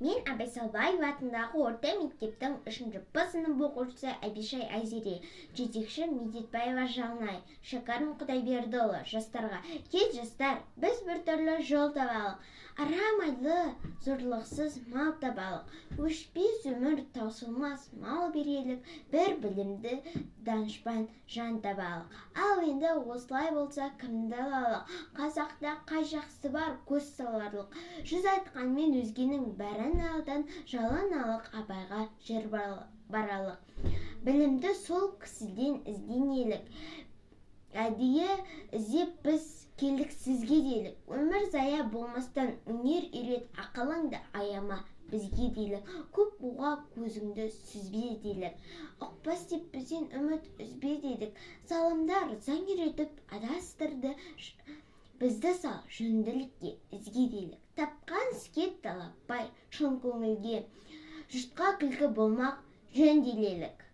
Мен Абай Салбаев атындағы орта мектептің үшінші Б сынып оқушысы Әбишай Айзере, жетекші Медетбаева Жалнай, Шәкәрім Құдайбердіұлы. Жастарға: Кел, жастар, біз біртүрлі жол табалық, арам айлы зорлықсыз мал табалық, өшпес өмір, таусылмас мал берелік, бір білімді данышпан жан табалық. Ал енді осылай болса, кімді алалық? Қазақта қай жақсы бар көз саларлық? Жүз айтқанмен өзгенің бәрін алдан жалын алық, Абайға жыр баралық. Білімді сол кісіден ізденелік, әдейі іздеп біз келдік сізге делік. Өмір зая болмастан өнер үйрет, ақылыңды аяма бізге делік. Көп буға көзіңді сүзбе делік, ұқпас деп бізден үміт үзбе дедік. Залымдар заң үйретіп адастырды бізді, сал жөнділікке, ізге делік. Тапқан іске талаппай, шын көңілге, жұртқа күлкі болмақ жөн делелік.